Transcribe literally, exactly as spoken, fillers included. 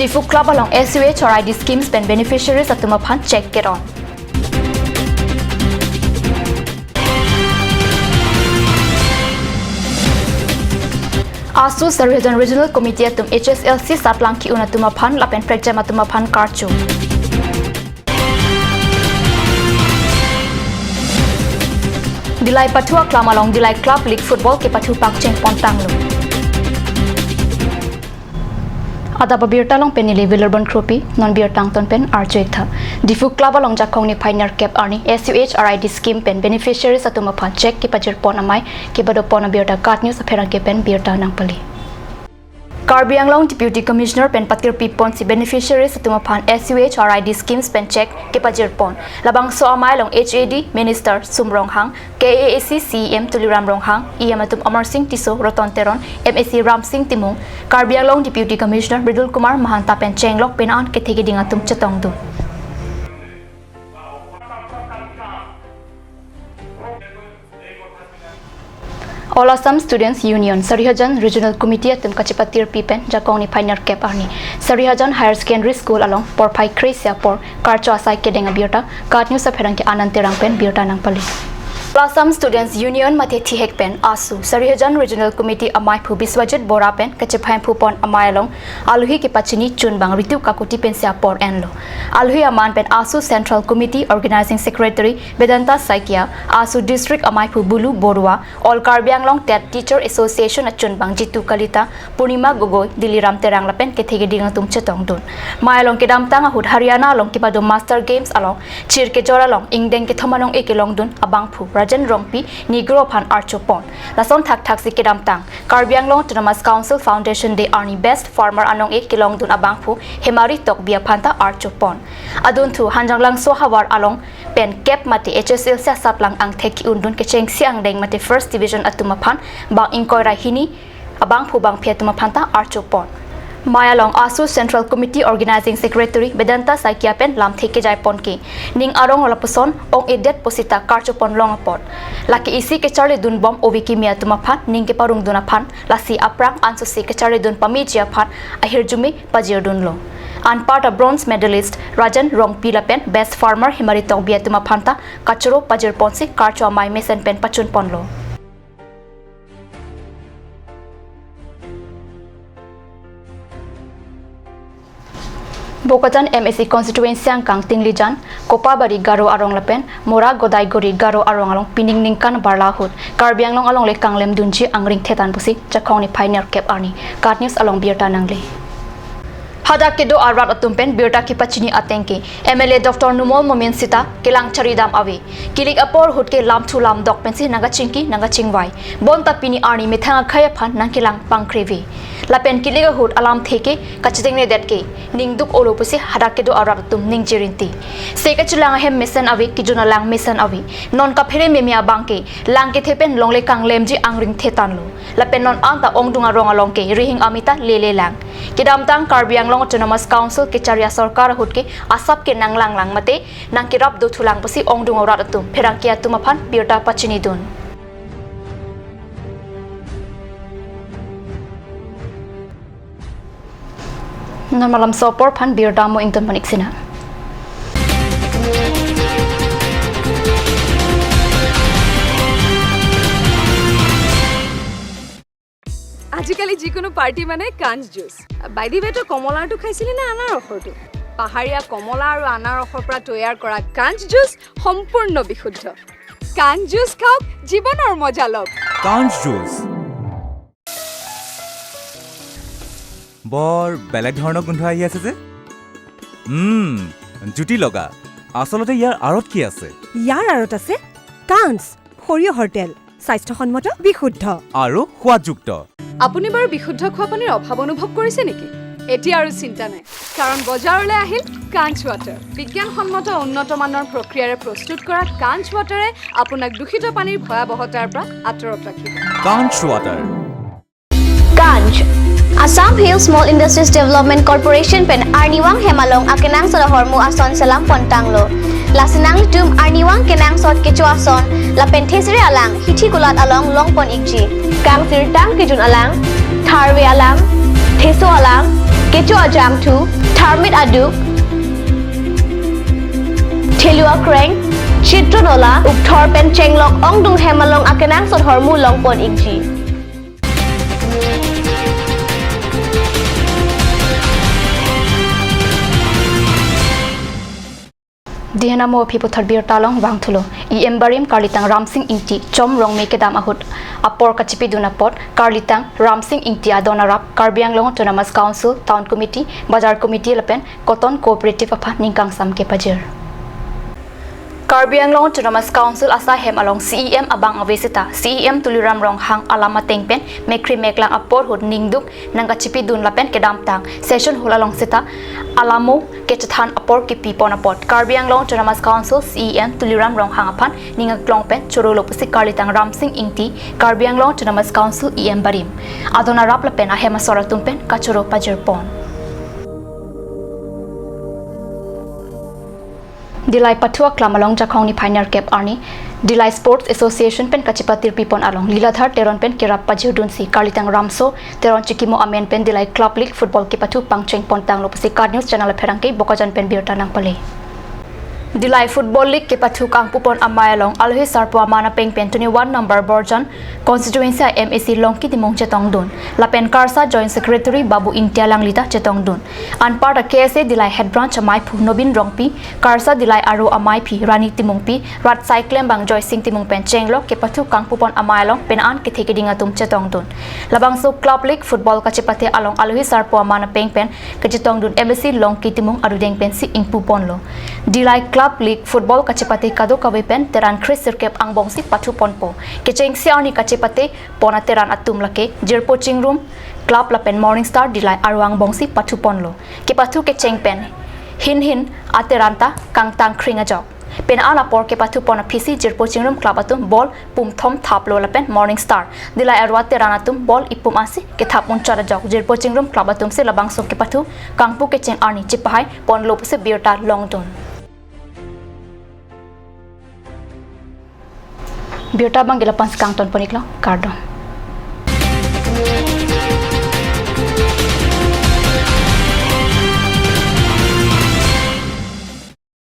Diphu Club along S U H R I D schemes pen beneficiaries atum aphan cheque ke-on. ASU Sarihajan Regional Committee atum H S L C satlang ki-un atum aphan lapen prekjam atum aphan karcho. Dillai pathu aklam along Dillai Club League Football kepathu pangcheng pon tanglo. Adap abirta along pen neli Wilurban Kropi, non birta angton pen arju-ik tha. Diphu Club along jakong niphai nerkep arni S U H R I D scheme pen beneficiaries atum aphan cheque kepajir pon amei kepado pon abirta KAT News apherangke pen birta nangpali. Karbi Anglong Deputy Commissioner pen patirpi ponsi beneficiaries atum aphan S U H R I D schemes pen cheque kepajir pon. Labangso amei along H A D Minister Sum Ronghang, K A A C C E M Tuliram Ronghang, E M atum Amarsing Tisso, Roton Teron, M A C Ramsing Timung, Karbi Anglong Deputy Commissioner Mridul Kumar Mahanta pen chenglok penang an kethe keding atum chetongdun. All Assam Students Union Sarihajan Regional Committee atum kachepatirpi pen jakong niphai nerkep arni Sarihajan Higher Secondary School along porphai kre-isi apor karcho asai kedeng abirta KAT News apherangke Anand Terang pen birta nangpali. All Assam Students Union mate thihek pen ASU Sarihajan Regional Committee ameiphu Biswajit Bora pen kachephai phu pon amei along alohi kepachini chunbang Ritu Kakuti pensi apor enlo. Alohi aman pen ASU Central Committee Organizing Secretary Vedanta Saikia, ASU District ameiphu Bulu Borua, All Karbi Anglong TET Teacher Association achunbang Jitu Kalita, Purnima Gogoi, Diliram Terang lapen kethe keding atum chetongdun. Amei along kedamtang ahut Haryana along kepado Master Games along chir kejor along ingdeng kethom anong-e kelongdun abangphu Rajen Rongpi Negro aphan archo pon. Lason thakthaksi kedamtang Karbi Anglong Autonomous Council Foundation Day arni Best Farmer anong-e kelongdun abangphu Hemari Tokbi aphanta archo pon. Adunthu Hanjanglangso havar along pen kep mate H S L C asatlang angthek ki-undun kechengsi angdeng mate First Division atum aphan bang ingkoi ra hini abangphu bangphi atum aphanta archo pon. Amei along ASU Central Committee Organizing Secretary Vedanta Saikia pen lamthe kejai pon ke ning arong lapuson ong-edet pusita karcho pon long apot. Lake isi kecharlidun bom ove kimi atum aphan ning keparungdun aphan lasi aphrang ansose kecharlidun pameji aphan ahirjume pajirdunlo. Anparta bronze medalist Rajen Rongpi lapen Best Farmer Hemari Tokbi atum aphanta kachoro pajir ponsi karcho amei mesen pen pachun ponlo. Bokajan M A C constituency angkang Tinglijan, Kopabari Garo arong lapen Mora Godaiguri Garo arong along pining ningkan barla ahut Karbi Anglong alongle kanglem dunji angring thetan pusi jakong niphai nerkep arni KAT News along birta nangle. Hadak kedo arat atum pen birta kepachini ateng ke M L A Doctor Numal Momin sita kelang charidam ave. Kilik apor ahut ke lamthu lamdok pensi nangkachingki nangkachingvai. Bonta pini arni methang akhei aphan nangkelang pangkreve. Lapen kilik ahut alamthe ke kachetengnedet ke ningduk olo pusi hadak kedo arat atum ningje rinti. Se kachelang ahem mesen ave, kejun alang mesen ave. Non kaphere meme abang ke lang kethe pen longle kanglemji angring thetanlo. Lapen non anta ongdung arong along ke rihing amita lele lang. Kedamtang Karbi Anglong Autonomous Council kechari asorkar ahut ke asap ke nanglanglang mate nangkerap dothulang pusi ongdung arat atum pherangke atum aphan birta pachinidun. Non malam so apor aphan birta mo ington panik sina. আজিকালি যিকোনো পাৰ্টি মানে কাঞ্চ juice. By the ৱে, তই কমলাৰটো খাইছিলি নে আনাৰসৰটো? পাহাৰীয়া কমলা আৰু আনাৰসৰ পৰা তৈয়াৰ কৰা কাঞ্চ জুচ সম্পূৰ্ণ বিশুদ্ধ। কাঞ্চ জুচ খাওক, জীৱনৰ মজা লওক। কাঞ্চ জুচ। বৰ বেলেগ ধৰণৰ গোন্ধ আহি আছে যে। উম, জুতি লগা। আচলতে ইয়াৰ আঁৰত কি আছে? ইয়াৰ আঁৰত আছে কাঞ্চ, সৰিয়হৰ তেল, স্বাস্থ্যসন্মত, বিশুদ্ধ। আৰু সোৱাদযুক্ত। আপুনি বাৰু বিশুদ্ধ খোৱা পানীৰ অভাৱ অনুভৱ কৰিছে নেকি? এতিয়া আৰু চিন্তা নাই, কাৰণ বজাৰলৈ আহিল কাঞ্চ ৱাটাৰ। বিজ্ঞানসন্মত উন্নত মানৰ প্ৰক্ৰিয়াৰে প্ৰস্তুত কৰা কাঞ্চ ৱাটাৰে আপোনাক দূষিত পানীৰ ভয়াৱহতাৰ পৰা আঁতৰত ৰাখিব। কাঞ্চ water. Kanch, Assam Hill Small Industries Development Corporation pen arnivang hem along akenangsot ahormu ason selam pon tanglo. Lasi nanglitum arnivang kenangsot kecho ason lapen thesere alang hithi kulat along long pon ikji. Kangsirtang kejun alang, tharve alang, theso alang, Kecho ajangthu, tharmit aduk, thelu akreng, chitro nola, ukthor pen chenglok ongdung hem along akenangsot ahormu longpon ikji. Dihena mo aphi puthot birta along vangthulo. E M barim karlitang Ramsing Ingti chom rongme kedam ahut apor kachipidun apot karlitang Ramsing Ingti adon arap Karbi Anglong Autonomous Council, Town Committee, Bazar Committee lapen Cotton Cooperative aphan ningkangsam kepajir. Karbi Anglong Autonomous Council asai hem along C E M abang ave seta C E M Tuliram Ronghang alam ateng pen mekkri meklang apor ahut ningduk nangkachipidun lapen kedamtang session hall along seta alamo kechethan apor kipipon apot Karbi Anglong Autonomous Council C E M Tuliram Ronghang aphan ning aklong pen chorolo pusi karlitang Ramsing Ingti, Karbi Anglong Autonomous Council E M barim, adon arap lapen ahem asor atum pen kachoro pajirpon. Dillai pathu aklam along Jakhong niphai nerkep arni Dillai Sports Association pen kachipatirpipon along Liladhar Teron pen kerap pajirdunsi karlitang Ramso Teron Chikimo amen pen Dillai Club League Football kepathu pangchengpon tanglo pusi KAT News Channel apherangke Bokajan pen birta nangpale. Dillai Football League kepathu kangpupon amei along alohi sarpo aman apeng pen twenty-one number Borjan constituency a M A C Longki Timung chetongdun. Lapen KARSA Joint Secretary Babu Ingti alangli ta chetongdun. Anparta K S A Dillai Head Branch ameiphu Nobin Rongpi, KARSA Dillai aro ameiphi Rani Timungpi, rat saiklembang Joysing Timung pen chenglok kepathu kangpupon amei along penang kethe keding atum chetongdun. Labangso Club League Football kachepate along alohi sarpo aman apeng pen kachetongdun M A C Longki Timung arudeng pensi ingpuponlo. Dillai Club League Football kachepate kadokave pen Teran kre sirkep angbongsi pathuponpo. Kechengsi arni kachepate pon ateran atum lake Jirpo Chingrum Club lapen Morning Star Dillai aro angbongsi pathuponlo. Kepathu kecheng pen hin hin ateran ta kangtang kring ajok. Penang apor kepathupon aphisi Jirpo Chingrum Club atum ball pumthom thaplo lapen Morning Star Dillai aro ateran atum ball ipum ansi kethap unchot ajok. Jirpo Chingrum Club atumsi labangso kepathu kangpu kecheng arni chipahaiponlo pusi birta longdun. Birta abang ke la-ansi kangtonpon iklo, kardom.